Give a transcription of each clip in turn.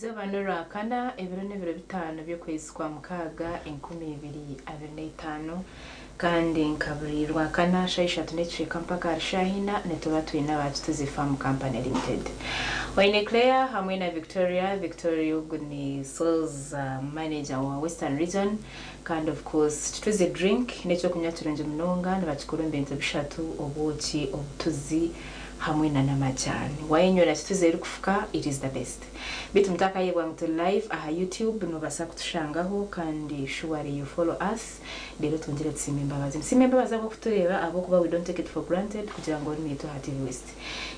Izooba n'Orwakana, ebiro n'ebiro bitaano by'okwezi kwa Mukaaga 2025, kandi nka buri Rwakana shaaha ishatu n'ekicweka mpaka ahari shaaha ina nituba twine aba Kituzi Farm Company Limited. Oine Claire hamwe na Victoria, Victoria ogu ni Sales Manager wa Western Region kandi of course Kituzi Drink n'eky'okunywa kirungi munonga nibakikora omu bintu bishatu, obwoki, obutuzi hamwe na n'amajaani. Wayenywera Kituzi erikufuka, it is the best. Beitu mutakayebwa ngu turi live aha YouTube nobasa kutushangaho kandi surely you follow us reero twongyere tusiime embabazi. Nitusiima embabazi ahabw'okutureeba ahabw'okuba we don't take it for granted kugira ngu ori naitwe aha TV West.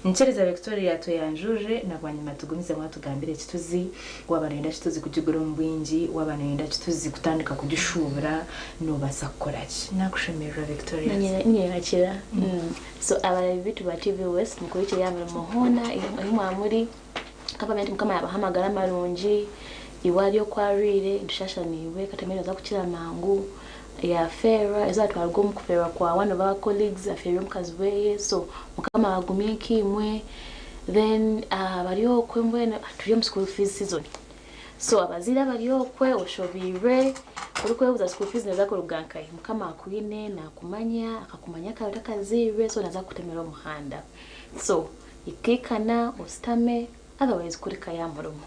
Nyikiriza Victoria tweyanjurire na bwanyima tugumizemu atugambire Kituzi waaba noyenda Kituzi kugigura omu bwingi, waaba noyenda Kituzi kutandika kugishuubura nobasa kukora ki? Nakushemererwa Victoria. Nanye nyeyakira. So abarabi beitu ba TV West mukurikire aha mirimo hoona ahu mwaba muri. Nkabamanya nti Mukama yabaha amagara marungi, iwe ari oku arwire, nitushasha naiwe katamanya noza kukira mangu, yafeerwa, eizooba twaruga omu kufeerwa kwa one of our colleagues afeerwa omukazi weye, so Mukama abagumye nkaimwe, then abari okwe mbwenu turi omu school fees season, so abazaire abari okwe oshobeirwe, orikwebuuza school fees neza kuruga nkahi, Mukama akwine, nakumanya, akakumanya kare otakazairwe, so naza kukutemera omuhanda, so Ikaikana ositame otherwise kurika ya murimo.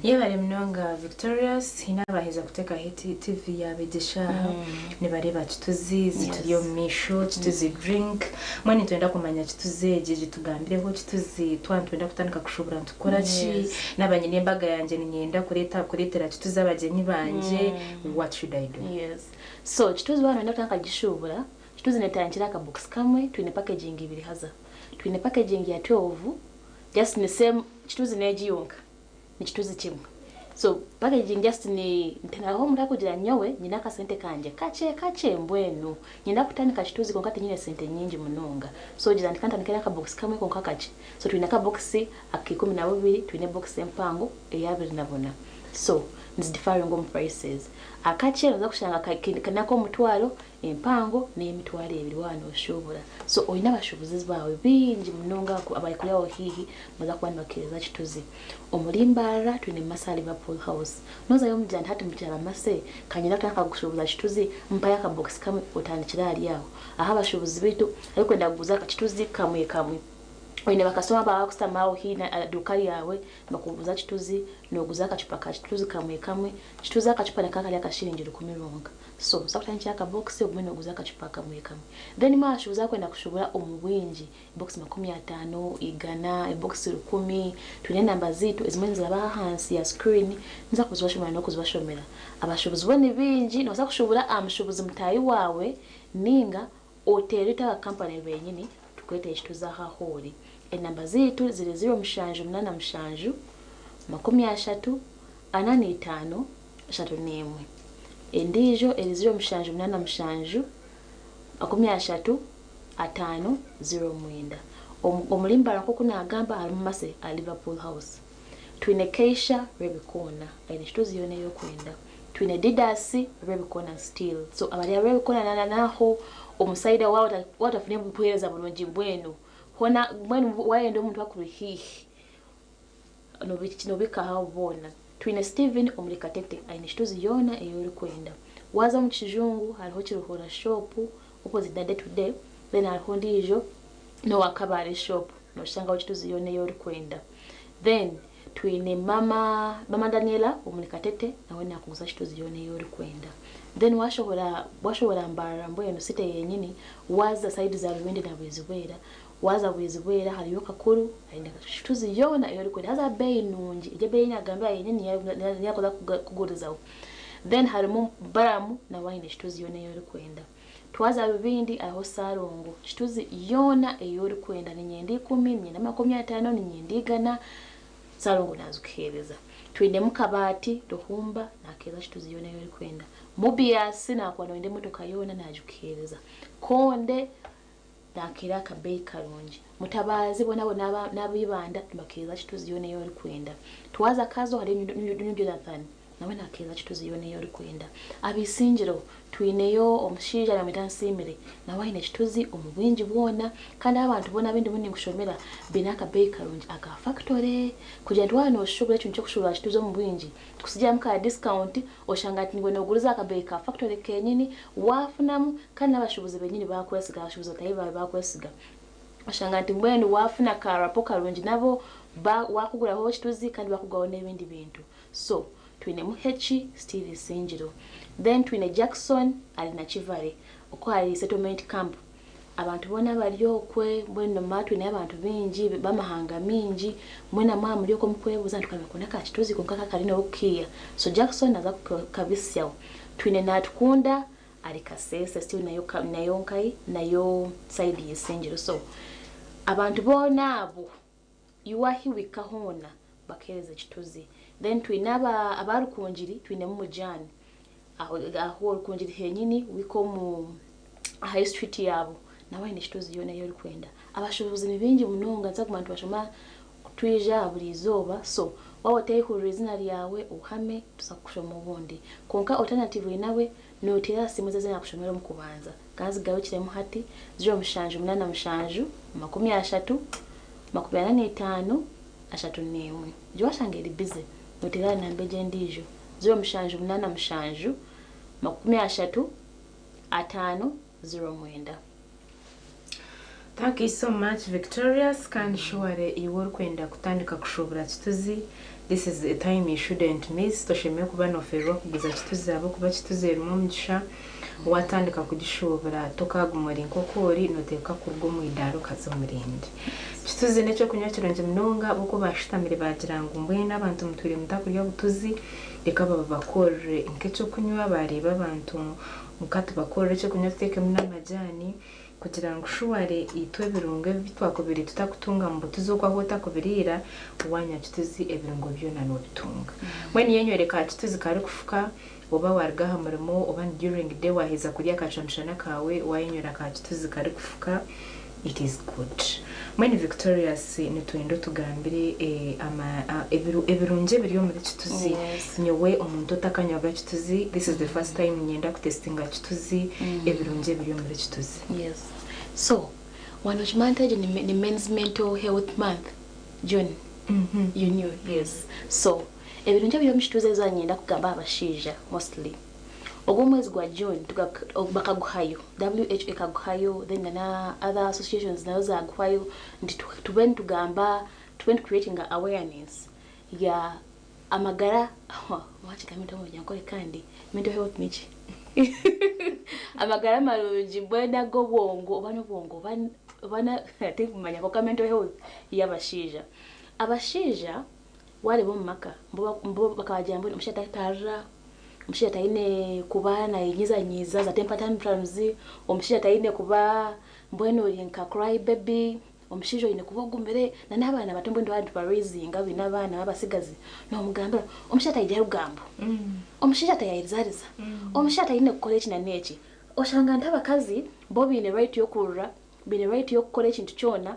Yebare munonga Victorious, haine abaheza kutekaho TV yaabo egi eshaaha nibareeba Kituzi zituri omu maisho, Kituzi drink, mbwenu nitwenda kumanya Kituzi egi gitugambireho, Kituzi twaba nitwenda kutandika kushuubura nitukora ki, naaba nyine embaga yangye niinyenda kureeta kureetera Kituzi abagyenyi bangye, what should I do? Yes. So Kituzi waaba noyenda kutandika kugishuubura, Kituzi netandikira aha kabokisi kamwe, twine packaging ibiri haza. Twine packaging ya 12 just ni same kituzi negi yonka ni kituzi kimwe so packaging just ni hariho omuntu arikugira nyowe nyine akasente kangye kakye kakye mbwenu nyenda kutandika kituzi kwonka tinyine sente nyingi munonga so gira nti kantandike nakabokisi kamwe kwonka kakye so twine akabokisi ak'ikumi na bubiri twine ebokisi empango ey'abiri na buna so nizidifaringa omu prices akakye noza kushanga nak'omutwaro Empango n'emitwaro ebiri waaba nooshuubura. So oine abashuubuzi baawe baingi munonga abari aho haihi nibaza kuba nibakeereza kituzi. Omuri Mbarara twine Masa Liverpool House. Noozayo omugira nti hati mukyara Mase ka niinyenda kutandika kushuubuza kituzi mpayo akabokisi kamwe otandikire ahari aho. Aho abashuubuzi baitu arikwenda kuguza akakituzi kamwe kamwe. Oine bakasitoma baawe abakushutami aho haihi na duuka ryawe nibakubuuza kituzi, nooguza akacupa ka kituzi kamwe kamwe. Kituzi akacupa nikaba kari akashiringi rukumi rwonka. So nosobola kutandikira aha kabokisi ogume noguza akacupa kamwe kamwe. Then mwashubuza akwenda kushubura omu bwingi, ebokisi 50, igana, ebokisi rukumi, twine enamba zeitu ezimwe niziraba ahansi ya screen ninza kuzibashomera nokuzibashomera. Abashubuzi bo ni baingi nobaasa kushubura aha mushubuzi mutaahi waawe ninga oteere itwe aba company benyini tukureetere ekituzi aho ahu ori. Enamba zeitu ziri 0787 30 45 31. Endiijo eri 0787 30 5 09. Omuri Mbarara nk'oku naagamba harimu Mercy aha Liverpool House. Twine Keisha Rwebikoona aine kituzi yoona ei orikwenda. Twine Didas Rwebikoona still. So abari aha Rwebikoona n'aho omu side aho waaba otafunire buheereza burungi mbwenu hoona mbwenu waayenda omuntu akuri haihi Nobika aho boona. Twine Steven omuri Katete aine kituzi yoona ei orikwenda. Waaza omu kijungu hariho Kiruhura shop opposite na Day to Day then hariho ondiijo n'owa Kabale shop noshangaho kituzi yoona ei orikwenda. Then twine mama mama Daniela omuri Katete nawe nakuguza kituzi yoona ei orikwenda. Then washohora washohora Mbarara mbwenu city yenyini waaza side za Rubende na Bwizibwera Waaza Bwizibwera hariyo Kakuru aine kituzi yoona ei orikwenda haza aha beeyi nungi, egyo ebeeyi ei naagambire aha yenyini niyo arikuza kukugurizaho. Then harimu Balamu nawe aine kituzi yoona ei orikwenda. Twaza Rubindi hariho Ssalongo, kituzi yoona ei orikwenda, niinyenda ikumi, niinyenda 50, niinyenda igana, Ssalongo naazikuheereza. Twinemu Kabaati, Ruhumba naakuheereza kituzi yoona ei orikwenda. Mubias naakuba nooyenda emotoka yoona naagikuheereza. Konde. Nakeera akabeeyi karungi. Mutabaazi boona abo n'aba Ibanda nibakeereza kituzi yoona ei orikwenda. Twaza Kazo hariyo New Jonathan. Nawe nakeeza kituzi yoona ei orikwenda. Abaisingiro twineyo omushaija bamweta Nsiimire nawe aine kituzi omu bwingi bwona kandi abantu boona abu ndimu ninkushomera baine akabeeyi karungi aka fakitore kugira nti waaba nooshuubura ekintu ky'okushuubura kituzi omu bwingi tukutsigyemu ka discount oshanga nti niiwe nooguriza aha kabeeyi ka fakitore kenyini waafunamu kandi n'abashuubuzi benyini baakwesiga abashuubuzi bataahi baawe baakwesiga. Oshanga nti mbwenu waafuna ka rapport karungi nabo waakuguraho kituzi kandi baakuguraho n'ebindi bintu. So twinemu Heki still Isingiro. Then twine Jackson ari Nakivale oku hari settlement camp. Abantu boona abari okwe mbwenu nomara twineyo abantu baingi b'amahanga maingi mwena mwaba muri okwo mukwebuuza nti tukabikunda ka Kituzi kwonka ka kari n'okukiiya. So Jackson naza kukabisyaho. Twine Natukunda ari Kasese still nayo nayo nkahi nayo side ya Isingiro. So abantu boona abo Iwe ahi wika hoona bakuheereza ekituzi. Then twine aba aba Rukungiri twinemu Mujani aho aho Rukungiri henyini wika omu aha street yaabo nawe aine ekituzi yoona ei orikwenda. Abashuubuzi ni baingi munonga nituza kuguma nitubashoma twija aha buri izooba so waaba oteehurira eizina ryawe ohame tuza kukushoma obundi. Kwonka alternatively nawe nooteera aha simu ezi ezi naakushomera omu kubanza kanzigarukiremu hati 0787 30 45 31. Egyo waashanga eri bize, nooteera aha namba egyo endiijo, 0787 30 5 09. Thank you so much Victorious kandi shuware iwe orikwenda kutandika kushuubura kituzi this is a time you shouldn't miss toshemereire kuba nofererwa kuguza kituzi ahabw'okuba kituzi erimu omugisha Waatandika kugishuubura tokaaguma ori nk'oku ori, nooteekwa kuruga omu idaara okaza omu rindi. Kituzi n'eky'okunywa kirungi munonga bo ku baashutamire baagira ngu mbwenu abantu mutwire mutakurya butuzi, reka bababakorere nk'eky'okunywa, baareeba abantu nka tubakorere eky'okunywa tuteekemu n'amajaani kugira ngu shuware itwe ebirungo ebi twakubaire tutakutunga mu butuzi okwo ahu otakubiriira, waanywa kituzi ebirungo byona noobitunga. Mbwenu yenywere ka kituzi karikufuka. Oba waruga aha murimo oba ni during day waheza kurya akachamshana kawe wayenywera ka kituzi karikufuka it is good. Mbwenu Victorious nitwenda otugambire ebirungi ebiri omuri kituzi nyowe omuntu otakanywaga kituzi this is the first time ninyenda kutestinga kituzi ebirungi ebiri omuri kituzi. Yes so wano okimanya nti egi ni men's mental health month June you knew yes so Ebirungi ebiri omu kituuzo ebi niinyenda kugamba aha bashaija mostly. Ogu omwezi gwa June bakaguhayo, WHO ekaguhayo then na other associations nazo zaaguhayo nti tube nitugamba, tube nitu creatinga awareness ya amagara, waakigamba nti omu Runyankore kandi mental health niki? Amagara marungi mbwenu ag'obwongo oba n'obwongo oba tinkumanya kwonka mental health y'abashaija. Abashaija Waareeba omu maka bo bakabagira ngu omushaija taritarira, omushaija taine kuba nayenyizanyiza za temper tantrums, omushaija taine kuba mbwenu ori nka cry baby, omushaija oine kuba ogumire na n'abaana bato mbwenu twaba nituba raisinga baine abaana b'abatsigazi noomugambira omushaija tagira rugambo, omushaija tayarizariza, omushaija taine kukora eki na n'eki. Oshanga nti abakazi bo baine right y'okurira, baine right y'okukora ekintu kyona,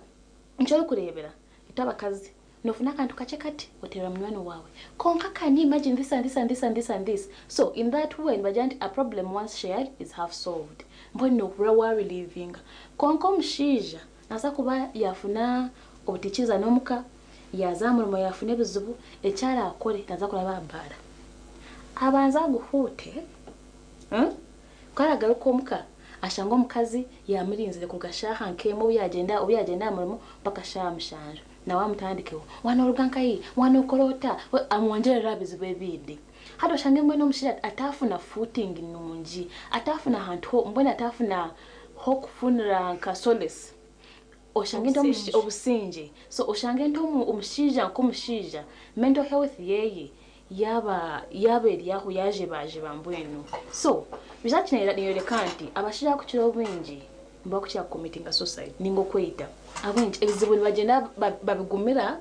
Nikyo orikureebera itwe abakazi nofuna akantu kakye kati oteerera munywani waawe kwonka can you imagine this and this and this and this and this so in that way nibagira nti a problem once shared is half solved mbwenu nohurira wa relivinga kwonka omushaija nabaasa kuba yafuna obutaikirizana omuka yaaza aha murimo yafuna ebizibu eki araakore naaza kuraba aha baara abanze aguhuute. Ku aragaruka omuka, ashanga omukazi yaamurinzire kuruga shaaha nk'emwe obu yaagyenda obu yaagyenda aha murimo mpaka shaaha mushanju. Nawe amutandikeho, Waanoruga nkahi? Waanookora ota? Amwongyerere aha bizibu ebindi. Hati oshange mbwenu omushaija ataafuna footing nungi, ataafuna hantu ho mbwenu ataafuna h'okufunira nka solace. Oshange nti omushaija obusingye. So oshange nti omushaija nk'omushaija mental health yeye yaaba yaaba eri aho yaajebajeba mbwenu. So research neeyoreka nti abashaija abakukira obwingi nibakukira kucommittinga suicide ninga okweita. Ahabw'enki? Ebizibu nibagyenda babigumira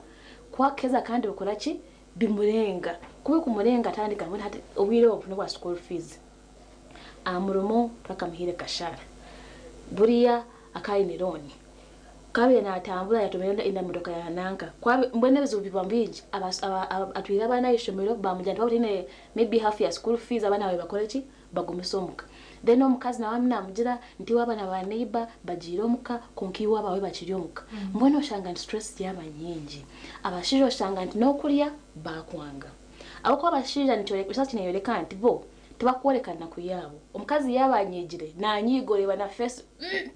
ku akaheza kandi bikora ki? Bimurenga. Ku bikumurenga atandika mbwenu hati obwire obu n'obwa school fees. Aha murimo tibakamuhaire kashaara. Buriya akaba aine looni. Ku abaire naatambura yaatomera enda motoka ya nanka. Ku mbwenu ebizibu biba bingi, atwire abaana aha ishomero baamugira nti waaba otaine maybe half ya school fees abaana baawe bakore ki? Bagumise omuka. Then omukazi nawe arimu naamugira nti iwe abaana ba neighbour bagiire omuka kwonka iwe abaawe bakiri omuka. Mbwenu oshanga nti stress yaaba nyingi. Abashaija oshanga nti n'okurya baakwanga. Ahabw'okuba abashaija research neeyoreka nti bo tibakworeka naku yaabo. Omukazi yaaba anyiigire, naanyiiga oreeba na face umm.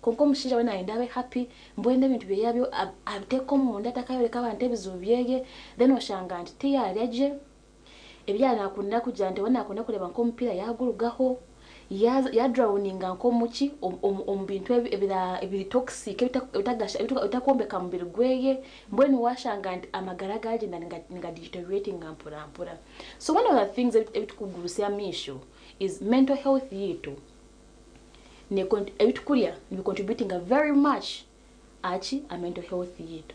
Kwonka omushaija we nayenda abe happy mbwenu ebintu byeye abiteeka omunda atakayoreka abantu ebizibu byeye then oshanga nti tiyarya gye, ebi yaaba nakunda kugira nti oba nakunda kureeba nk'omupiira yagurugaho, ya drowninga nk'omuki omu bintu ebiri toxic ebitakwombeka mubiri gweye mbwenu washanga nti amagara gagyenda niga deterioratinga mpora mpora. So one of the things ebitukugurusya amaisho is mental health yeitu. Ebitukurya nibi contributinga very much aha ki? Aha mental health yaitu.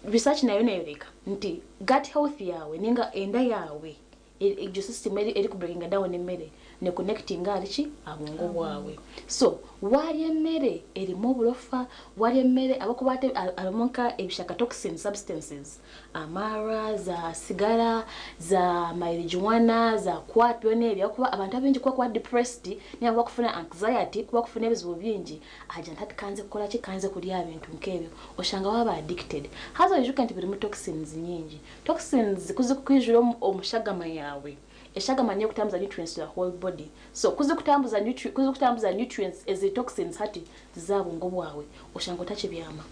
Research nayo neyoreka nti gut health yaawe ninga enda yaawe egyo system eri ku breakinga down emere ne connectinga ahari ki? Aha bwongo bwawe. So warya emere erimu oburofa, warya emere ahabw'okuba hati harimu nka ebishaka toxins substances Amaarwa, za sigara, za marijuana, za quat byona ebyo ahabw'okuba abantu abaingi ku bakuba depressed ninga ku bakufuna anxiety ku bakufuna ebizibu bingi agira nti hati kanze kukora ki kanze kurya aha bintu nk'ebyo oshanga waaba addicted. Haza oijuke nti birimu toxins nyingi. Toxins ku zikukwijura omu shagama yaawe, eshagama niyo erikutambuza nutrients to the whole body so ku zikutambuza ku zikutambuza nutrients eziri toxins hati ziza aha bwongo bwawe oshanga otakibyama.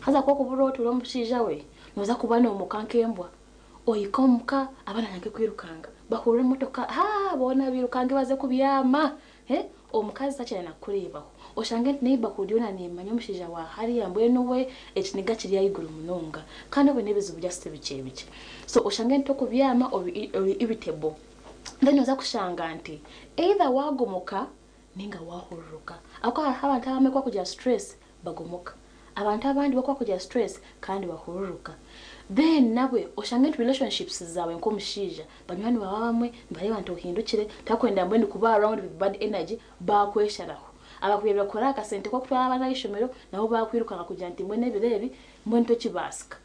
Haza ku okubura otuura omushaija we, nooza kuba noomoka nk'embwa. Ohika omuka, abaana batandike kwirukanga. Bahurira emotoka, haa boona bairukange baze kubyama. Omukazi takyenda na kukureebaho. Oshange nti neighbourhood yoona neemanya omushaija wa hariya mbwenu we ekiniga kiri ahaiguru munonga. Kandi obwe n'ebizibu just bikye bikye. So oshange nti okubyama ori irritable. Then oza kushanga nti either waagomoka ninga waahururuka. Ahabw'okuba hariho abantu abamwe ku barikugira stress bagomoka. Abantu abandi bo kubakugira stress kandi bahururuka. Then nabwe oshange nti relationships zawe nk'omushaija, banywani bawe abamwe nibareeba nti ohindukire, tibakwenda mbwenu kuba around with bad energy, bakwesharaho. Abakubaire nibakora aha kasente k'okutwara abaana aha ishomero nabo bakwirukanga kugira nti mbwenu ebiro ebi mbwenu tokibaasika.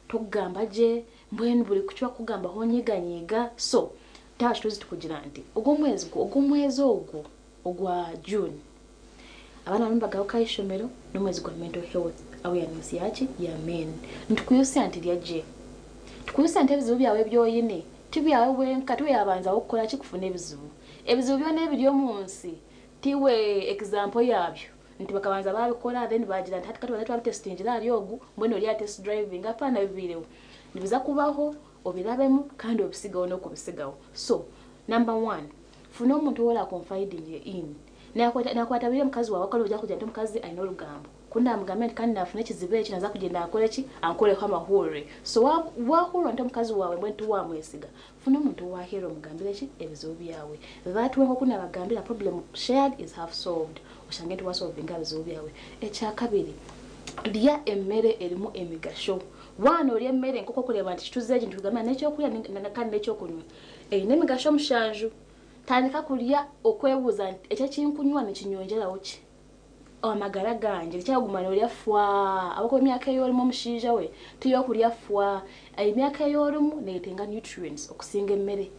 Tokugamba gye, mbwenu buri kukibakugamba onyiganyiga. So, taha kituzi tukugira nti ogwo omwezi ogwo omwezi ogwo ogwa June Abaana barimu nibagaruka aha ishomero n'omwezi gwa Mental Health Awareness ya ki? Ya men. Nitukwijutsya nti rya gye. Tukwijutsya nti ebizibu byawe ebi oine ti byawe wenka, tiwe yaabanzaho kukora ki? Kufuna ebizibu. Ebizibu byona ebiri omu nsi tiwe example yaabyo nti bakabanza baabikora then baagira nti hati ka tubanze twabitesitingire ahari ogu mbwenu ori aha test driving. Hapana bibaireho. Nibiza kubaho obirabemu kandi obisigeho n'okubisigaho. So number one, Funa omuntu ou ora confidinge in. Nakwata bwire mukazi wawe akora ogira kugira nti omukazi ayine orugambo. Ku ndamugambe nti kandi nafuna ekizibu eki naza kugyenda akore ki? Ankoreho amahurire. So wahurira nti omukazi wawe mbwenu tiwamwesiga, funa omuntu ou wahirira omugambire ki? Ebizibu byawe. That way nkoku nabagambira problem shared is half solved. Oshange nti wasolvinga aha bizibu byawe. Ekyakabiri, rya emere erimu emigasho. Waaba norya emere nkoku orikureeba nti kituzi egi nitugambira nekyokurya kandi nekyokunywa. Eine emigasho mushanju. Tandika kurya okwebuuza nti, Eki eki nkunywa nikinyongyeraho ki omu magara gangye? Rekyera kuguma noorya fwaa ahabw'okuba emyaka ei orimu omushaija we ti y'okurya fwaa. Emyaka ei orimu neeyetenga nutrients okusinga emere.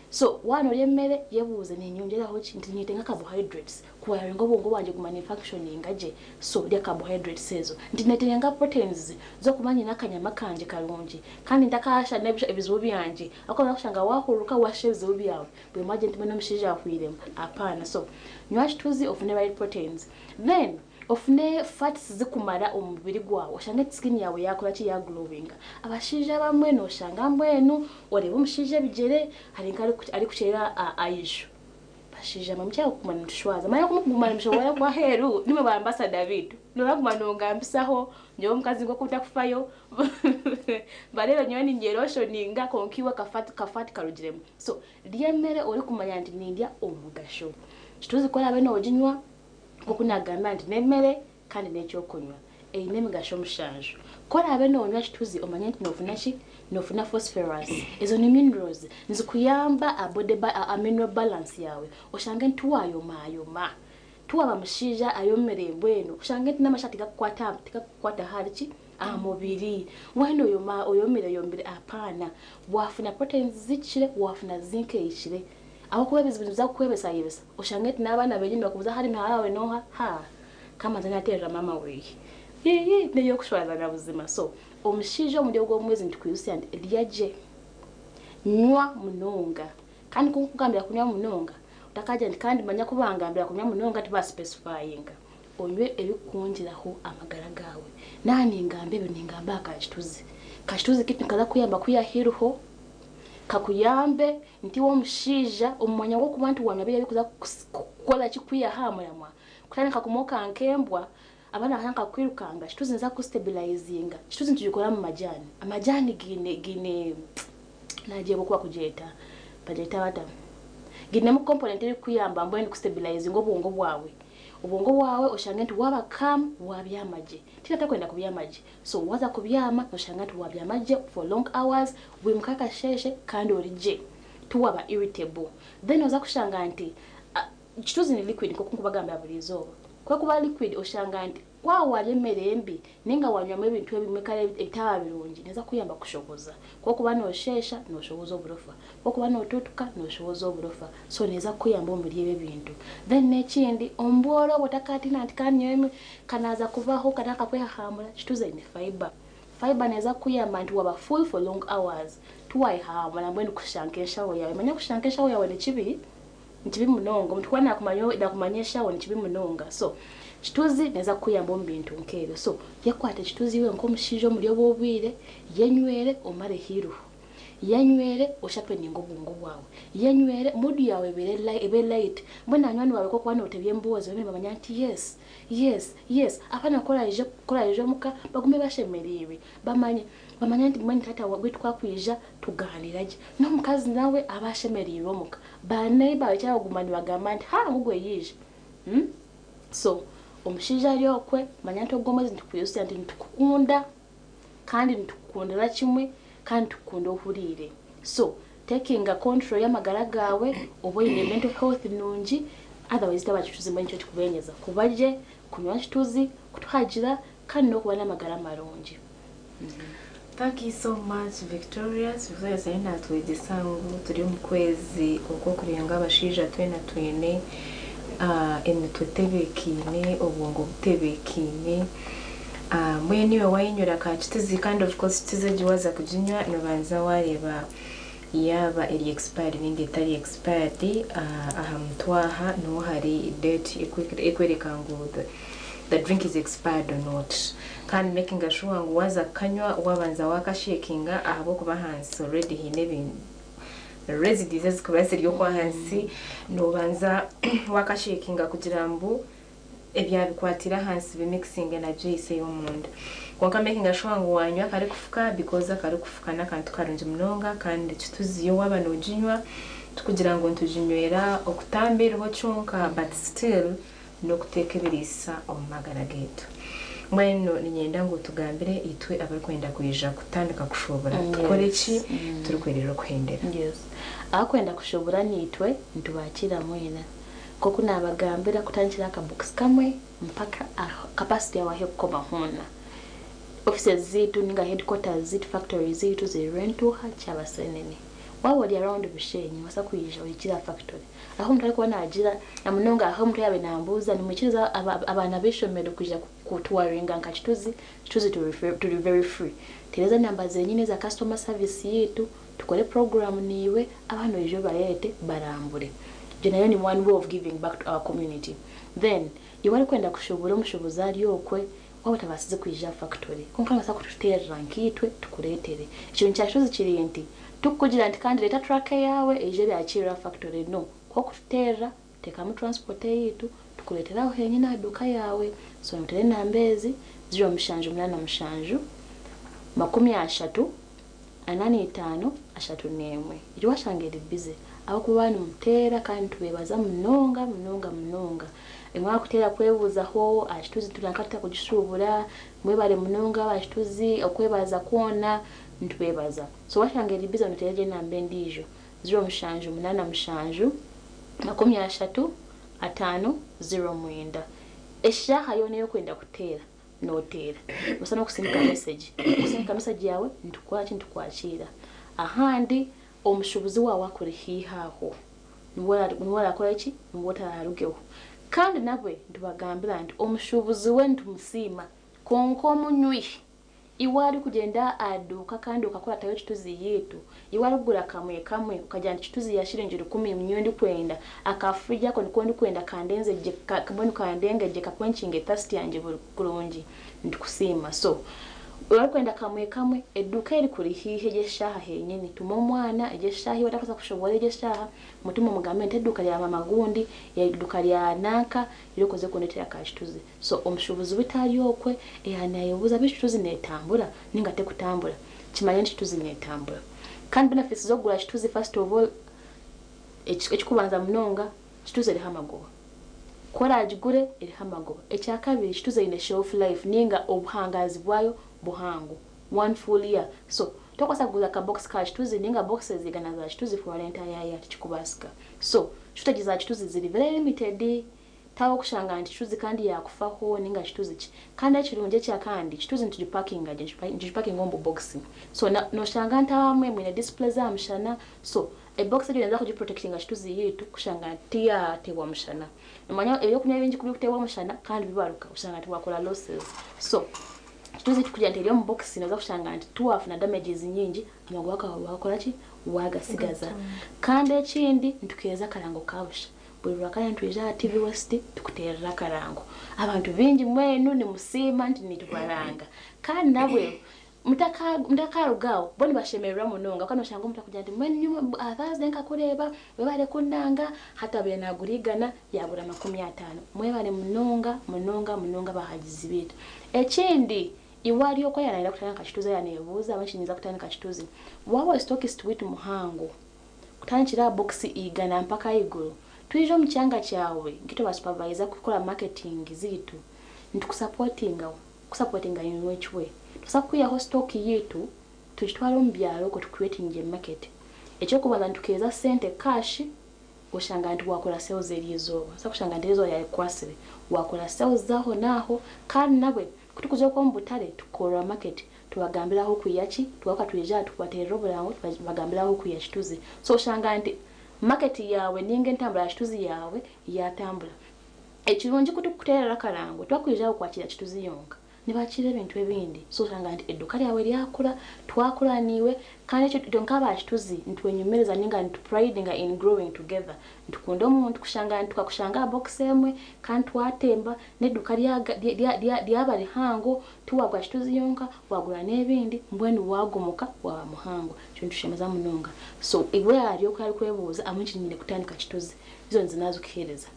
So waaba noorya emere, yebuuze, Nenyongyeraho ki? Nti ninyetenga carbohydrates kuwayaringa obwongo bwangye kuguma ninfunctioninga gye. So rya carbohydrates ezo. Nti netenga proteins z'okuba nyine akanyama kangye karungi kandi ntakaasha n'ebizibu byangye. Ahabw'okuba noza kushanga wahururuka washisha ebizibu byawe buri omwe agira nti mbwenu omushaija ahwiremu. Apaana. So nywa kituzi ofune right proteins. Then ofune fats zikumara omu mubiri gwawe oshange skin yawe yakora ki ya glowinga. Abashaija abamwe noshanga mbwenu oreeba omushaija ebigyere hari nka arikukyera aiju. Bashaija mwe mukyara kuguma nimutushwaza. Manya ku mukuguma nimushoboora kuba aheeru nimwe ba ambassador beitu. Noraguma nongambisaho nyowe omukazi nk'oku ntakufayo Bareebe nyowe ninyeroshoninga kwonka iwe akafati kafati karugiremu. So rya emere orikumanya nti nindya omugasho. Kituuzi ku oraabe nooginywa nk'oku naagamba nti n'emere kandi n'eky'okunywa. Eine emigasho mushanju. Ku oraabe noonywa kituzi omanye nti noofuna ki? Noofuna phosphorus. Ezo ni minerals nizikuyamba aha body aha mineral balance yaawe oshange nti tiwaayomaayoma. Tiwaba mushaija ayomire mbwenu oshange nti n'amashaati tigakukwata tigakukwata ahari ki aha mubiri mbwenu oyoma oyomire oyomire apaana wafuna proteins zihikire wafuna zinc ehikire ahabw'okuba ebizibu nibiza kukwebesayebesa oshange nti n'abaana benyini bakubuuza hari muhara waawe n'oha haa kamanze nateerera maama weeye ii n'ey'okushwazana buzima so omushaija omuri ogu omwezi nitukwijutsya nti rya gye nywa munonga kandi ku nkukugambira kunywa munonga otakagira nti kandi manya ku bangambira kunywa munonga tibasipesifayinga onywe ebikukwongyeraho amagara gaawe. Naaba ningamba ebyo ningamba aha kakituzi. Kakituzi keitu nikaza kukuyamba kwihaho eiriho, kakuyambe nti iwe omushaija omu mwanya gw'okuba nti wanywa biriya ebirikuza kukora ki kukwihaho aha muramwa, kutandika kumoka nk'embwa, abaana bakatandika kukwirukanga, kituzi niza kukusitebirayizinga. Kituzi nitugikora omu majaani. Amajaani gaine gaine nagyeba oku bakugyeta, bagyeta bata? Gainemu component erikukuyamba mbwenu kusitebirayizinga obwongo bwawe. Obwongo bwawe oshange nti waaba calm waabyama gye. Tihaine atarikwenda kubyama gye. So waaza kubyama noshanga nti waabyama gye for long hours, waimuka akasheeshe kandi ori gye. Tiwaaba irritable. Then noza kushanga nti kituzi ni liquid nk'oku nkubagambira buri izooba. Ku erikuba liquid oshanga nti waaba waarya emere mbi ninga waanywamu ebintu ebimwe kare ebitaba birungi neeza kukuyamba kushohoza. Ku orikuba noosheesha, nooshohoza oburofa. Ku orikuba nootuutuka, nooshohoza oburofa. So neeza kukuyamba omuri ebyo ebintu. Then n'ekindi, omu bworo obwo otakaatiina nti ka nyowe kanaaza kubaho ka naakakwehahaamura, kituuze eine fibre. Fibre neeza kukuyamba nti waaba full for long hours, tiwaayehahaamura mbwenu kushusha nk'enshaho yaawe. Manya kushusha nk'enshaho yaawe ni kibi, Ni kibi munonga. Omuntu ku naakumanya enshaho ni kibi munonga. So, kituzi neeza kukuyamba omu bintu nk'ebyo. So, yekwate kituzi iwe nk'omushaija omuri obu obwire, yenywere omareho eiruho. Yenywere oshapeninge obwongo bwawe. Yenywere mood yaawe ebeere ebe light. Mbwenu na banywani baawe ku orikuba nootebya emboozi babe nibamanya nti yes, yes, yes. Abaana ku oraije ku oraije omuka bagume bashemereirwe. Bamanye bamanye nti mbwenu taata waitu ku akwija tugaaniira gye. N'omukazi nawe abe ashemereirwe omuka. Ba neighbour barekye aho kuguma nibagamba nti haa ngu gwe yaija. So omushaija ari okwe manya nti ogu omwezi nitukwijutsya nti nitukukunda kandi nitukukundira kimwe kandi nitukukunda ohuriire. So takinga control y'amagara gaawe obe oine mental health nungi otherwise itwe abakituzi mbwenu nikyo kikubenyeza kuba gye, kunywa kituzi, kutuhagira kandi n'okuba n'amagara marungi. Thank you so much Victorious. Victorious ariyo natwegyesa ngu turi omu kwezi okw'okureeba ngu abashaija twena twine emitwe etebeekaine, obwongo butebeekaine. Mbwenu iwe wayenywera ka kituzi kandi of course kituzi egi waaza kuginywa nobanza wareeba yaaba eri expired ninga etari expired. Aha mutwe aha niho hari date ekwereka ngu the drink is expired or not. Kandi makinga sure ngu waaza kukanywa waabanza waakashekinga ahabw'okuba ahansi already haine ebi residues ezikuba ziri okwo ahansi noobanza waakashekinga kugira ngu ebyabikwatire ahansi bimikisinge na juice ey'omunda. Kwonka makinga sure ngu waanywa akarikufuka because akarikufuka n'akantu karungi munonga kandi kituziyo waaba nooginywa tikugira ngu nituginywera okutamba eriho kyonka but still n'okuteeka ebiriisa omu magara gaitu. Mbwenu niinyenda ngu otugambire itwe abarikwenda kwija kutandika kushuubura tukore ki turikwerera okuhendera. Yes. Abakwenda kushuubura naitwe nitubakiira mwena. Nk'oku naabagambira kutandikira aha kabokisi kamwe mpaka aha capacity yawe ahu erikukoma hoona. Offices zaitu ninga headquarters zaitu, factory zaitu ziri Rwentuuha, Kyabasenene. Waaba ori around Bushenyi noobaasa kwija ohikire aha factory. Ahu omuntu arikuba naagira na munonga ahu omuntu yaabaire naambuuza nimwikiriza abaana b'eishomero kwija kutuwaringa nka Kituzi? Kituzi turi very free. Teereza enamba zenyini eza customer service yaitu tukore puroguraamu naiwe abaana oije obareete barambure. Egyo nayo ni one way of giving back to our community. Then iwe orikwenda kushuubura omushuubuzi ari okwe waaba otabaasize kwija aha factory kwonka noobaasa kututeerera nkaitwe tukureetere. Ekintu kya Kituzi kiri nti Tikukugira nti kandi reeta truck eyaawe eije ebyakirire aha factory no. Ku okututeerera, teekamu transport eyaitu, tukureetere aho henyini aha duuka yaawe. So noteera enamba ezi, 0787 30 45 31. Egyo washanga eri busy ahabw'okuba nimuteera kandi nitubeebaza munonga munonga munonga. Imwe abakuteera kwebuuzaho aha kituzi turanka tuta kugishuubura, mwebare munonga aba kituzi okwebaza kwona Nitubeebaza. So washanga eri busy noteera egyo enamba endiijo, 0787 30 5 09. Eshaaha yoona ey'okwenda kuteera, nooteera. Noobaasa n'okusindika mesegi. Kusindika mesegi yaawe nitukora ki? Nitukwakiira. Ahandi omushuubuzi waawe akuri haihi aho, niwe niwe orakore ki? Niwe otaraarugeho. Kandi nabwe nitubagambira nti omushuubuzi we nitumusiima kwonka omunywi iwe arikugyenda aha duuka kandi okakuratayo kituzi yaitu, iwe arikugura kamwe kamwe okagira nti kituzi ya shiringi 1000 niyo ndikwenda, aka fridge ako niko ndikwenda kandenze gye mbwenu kandenge gye kakwenkinge thirst yangye kurungi, nitukusiima. So orikwenda kamwe kamwe, eduuka erikuri haihi egyo eshaaha henyini, tuma omwana egyo eshaaha iwe otakubaasa kushoboora egyo eshaaha, mutume omugambe nti eduuka rya maama gundi, eduuka rya nanka, ira okoze kundetera ka kituzi. So omushuubuzi witu ari okwe yaaba naayebuuza beitu kituzi neetambura ninga tekutambura, kimanye nti kituzi neetambura. Kandi benefits z'okugura kituzi first of all, ekirikubanza munonga, kituzi eriho amagoba. Ku oraagigure eriho amagoba. Ekyakabiri, kituzi eine shelf life ninga obuhangaazi bwayo buhango, one full year. So tokubaasa kuguza akabokisi ka kituzi ninga boxes 100 za kituzi for an entire year, tikikubaasika. So shortage za kituzi ziri very limited. Tihariho kushanga nti kituzi kandi yaakufaho ninga kituzi ki. Kandi ekirungi ekyakandi, kituzi nitugipakinga gye, nitugipakinga omu bubokisi. So nooshanga nti abamwe mwine display z'aha mushana, so ebokisi egyo neeza kugiprotectinga kituzi yaitu kushanga nti tiyaateebwa mushana. Noomanya ebyokunywa ebingi ku birikuteebwa omushana kandi bibaruka, oshanga nti waakora losses. So kituzi kugira nti eri omu bokisi nooza kushanga nti tiwaafuna damages nyingi, amagoba gaawe waakora ki? Waagasigaza. Kandi ekindi, nitukeereza akarango ka busha. Buri Rwakana nitwija aha TV West tukuteerera akarango. Abantu baingi mbwenu nimusiima nti nitubaranga. Kandi nabwe mutakaruga aho, bo nibashemererwa munonga kandi noshanga omuntu akugira nti mbwenu nyowe aha Thursday nkakureeba, webare kunnanga, hati abaire nagura 100 yagura 50. Mwebare munonga munonga munonga abahagizi baitu. Ekindi, iwe ari okwo yaanayenda kutandika kituzi yaaneebuuza ahabw'enki ninza kutandika kituzi, waaba ori stockist waitu muhango, kutandikira aha bokisi 100 mpaka ahaiguru, twija omu kyanga kyawe nk'itwe ba supervisor kukora marketing zaitu, nitukusapotinga, kusapotinga in which way? Nitubaasa kukwihaho stock yaitu tugitware omu byaro okwo tucreatingye market. Eky'okubanza nitukeeza sente cash, oshanga nti waakora sales eryo izooba. Nobaasa kushanga nti erizooba ryarikukwatsire, waakora sales aho n'aho kandi nabwe ku turikuza okwo omu butare tukora market, tubagambira ah'okwiha ki, tugaruka twija aha tubateerera oburango tubagambira ah'okwiha kituzi. So oshanga nti market yaawe ninga entambura ya kituzi yaawe yaatambura. Ekirungi ku turikukuteerera akarango tibakwija aho kwakira kituzi yonka, nibakiira ebintu ebindi. So oshanga nti eduuka ryawe ryakura, twakura naiwe kandi ekyo itwe nk'aba kituzi nitwenyumiririza ninga nitupurayidinga in growing together. Nitukunda omuntu kushanga nti tukakushanga aha bokisi emwe kandi twatemba n'eduuka ryaba rihango, tiwaagura kituzi yonka, waagura n'ebindi mbwenu waagomoka waaba muhango. Ekyo nikitushemeza munonga. So iwe ari oku arikwebuuza ahabw'enki nyine kutandika kituzi, reasons naazikuheereza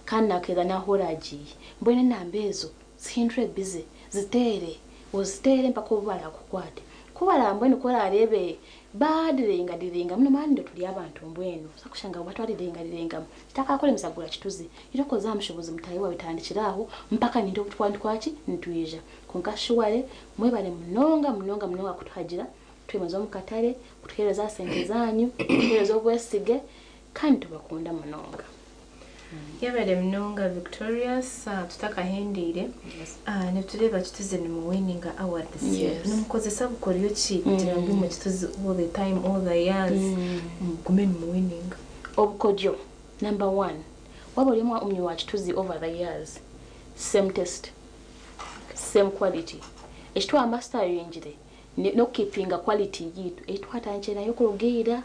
kandi naakuheereza n'ahu oraagiire. Mbwenu enamba ezo zihindure busy, ziteere, oziteere mpaka obu baraakukwate. Ku baraba mbwenu ku oraareebe baadirenga-direngamu noomanya nitwe turi abantu mbwenu, oza kushanga bo batwadirenga-direngamu, kitakakuremesa kugura kituzi. Ira okoze aha mushuubuzi mutaahi waawe tandikira aho mpaka nitwe obu twakuba nitukora ki? Nitwija. Kwonka shuware mwebare munonga munonga munonga kutuhagira, kutwemeza omu katare, kutuheereza aha sente zaanyu, kutuheereza obwesige kandi nitubakunda munonga. Yebare munonga Victorious. Tutakahendeire, nitureeba kituzi nimuwininga awards. Nimukozesa bukoryo ki kugira ngu imwe kituzi all the time, all the years mugume nimuwininga? Obukoryo, number one, waaba ori omunywi wa kituzi over the years, same taste, same quality. Eki twamastaringire n'okukeepinga quality yaitu ei twatandikire nayo kuruga ira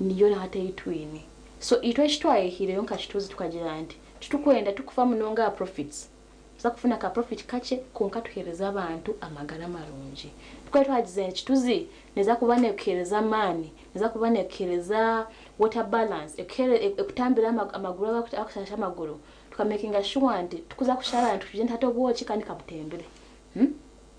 niyo na hati ei twine. So itwe eki twayehiireyo nka kituzi tukagira nti titukwenda tukufa munonga aha profits. Tuza kufuna ka profit kakye kwonka tuheereze abantu amagara marungi. Tukaba twagize nti kituzi neeza kuba neekuheereza amaani, neeza kuba neekuheereza water balance, ekutambire amaguru agarikushasha amaguru, tukamakinga sure nti tukuza kushara nti tugire nti hati obwoki kandi kabutembire.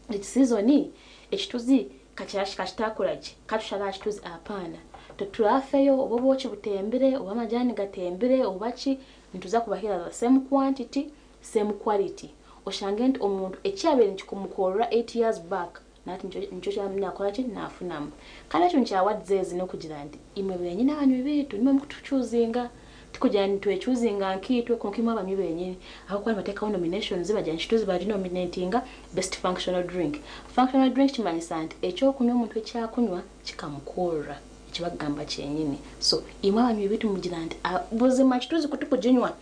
Egi season ekituzi kakitakura gye, katushara aha kituzi apaana. Titurafeyo oba obwoki butembire oba amajaani gatembire oba ki, nituza kubaheereza the same quantity, same quality. Oshange nti omuntu eki yaabaire nikikumukorera 8 years back, nahati nikyo naakora ki? Naafunamu. Kandi ekintu kya awards ezi n'okugira nti imwe benyini abanywi baitu nimwe murikutuchoosinga. Tikugira nti twechoosinga nkiitwe, konka imwe abanywi benyini, ahabw'okuba nibateekaho nominations, bagira nti Kituzi baginominatinga best functional drink. Functional drink kimanyisa nti ekyokunywa omuntu ekyakunywa kikamukurra, ekibakugamba kyenyini. So imwe abanywi bitu mugira nti buzima Kituzi kutukuginywa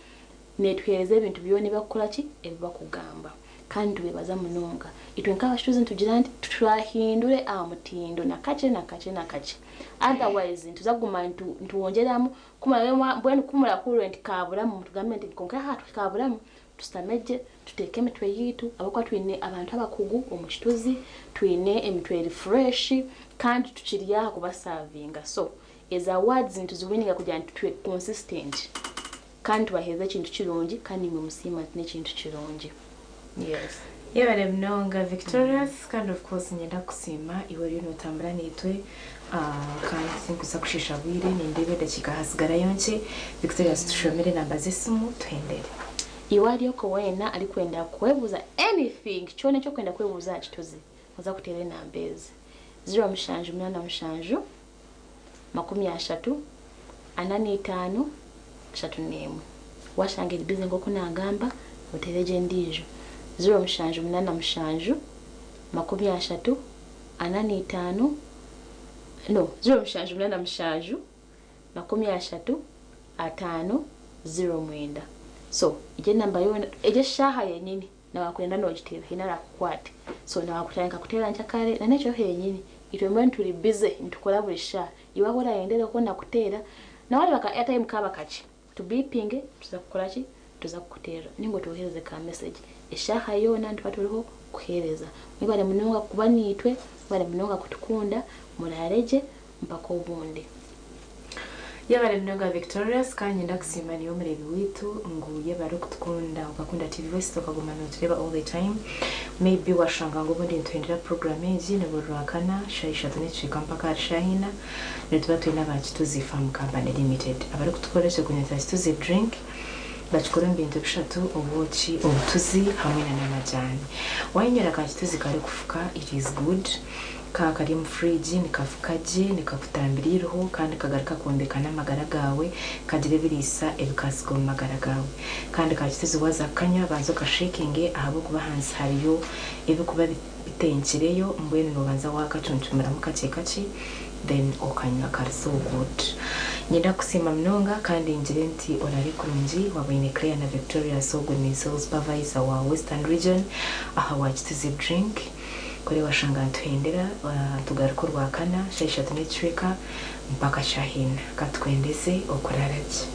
netuheereza ebintu byona ebibakukora ki ebibakugamba. Kandi tubebaza munonga. Itwe nk'abakituzi nitugira nti twahindure aha mutindo nakakye nakakye nakakye. Otherwise nituza kuguma nituwongyeramu kumara mbwenu kumurakurire nti kaburamu, tugambe nti konka aha kaburamu, tusitame gye, tuteeke emitwe yitu, ahabw'okuba twine abantu abakugu omu Kituzi, twine emitwe eri fresh kandi tukiri aha kubasavinga. So ezi awards nituziwininga kugira nti tube consistent kandi tubaheereze ekintu kirungi, kandi imwe musiima nti n'ekintu kirungi. Yes. Yebare munonga, Victorious. Kandi of course nyenda kusiima iwe oriyo notambura naitwe, kandi sinkuza kushiisha bwire, nindeeba edakiika hasigarayo nkye. Victorious, tushomere namba z'esimu tuhendere. Iwe aryoko weena arikwenda kwebuuza anything kyona ekyokwenda kwebuuza aha Kituzi, oza kuteera enamba ezi: 0787 30 45 31. Washanga eri busy nk'oku nagamba, oteere egyo endiijo: 0787 30 45, no, 0787 30 50 09. So egyo enamba yoona, egyo eshaaha yenyini nawakwenda nogiteera, hiine arakukwate. So nawakutandika kuteera nkyakare na n'ekiro henyini, itwe mbwenu turi busy, nitukora buri shaaha. Iwe ahu orayendereho nakuteera, nawareeba ka airtime kaaba kakye, tubipinge, tuza kukora ki, tuza kukuteerera ninga otwohereze ka message. Eshaaha yoona nituba turiho kuheereza. Mwebare munonga kuba naitwe, mwebare munonga kutukunda, muraare gye mpaka obundi. Yebare munonga, Victorious. Kandi nyenda kusiima niwe omureebi waitu ngu yebare okutukunda, okakunda TV West, okaguma notureeba all the time. Maybe washanga ngu obundi nituhindura program egi, ni buri Rwakana 3:15 mpaka ahari 4:00, nituba twine aba Kituzi Farm Company Limited abarikutukora ekyokunywa kya Kituzi drink. Bakikora omu bintu bishatu: obwoki, obutuzi hamwe na n'amajani. Wayenywera ka Kituzi karikufuka, it is good. Ka kari omu fridge nikafuka gye, nikakutambira iriho kandi kagaruka kombeka n'amagara gaawe, kagira ebiriisa ebikasiga omu magara gaawe. Kandi ka Kituzi waza kukanywa, banza okashakinge, ahabw'okuba ahansi hariyo ebikuba bitenkireyo. Mbwenu nobanza wakacuncumuramu kakye kakye, then okanywa, kari so good. Nyenda kusiima munonga kandi ngire nti orare kurungi. Waboine Claire na Victorious, ogwo ni sales supervisor wa Western Region aha wa Kituzi drink. Kuri washanga nituhendera, tugaruka Orwakana 3:15 mpaka 4:00. Katukwendeze okurara gye.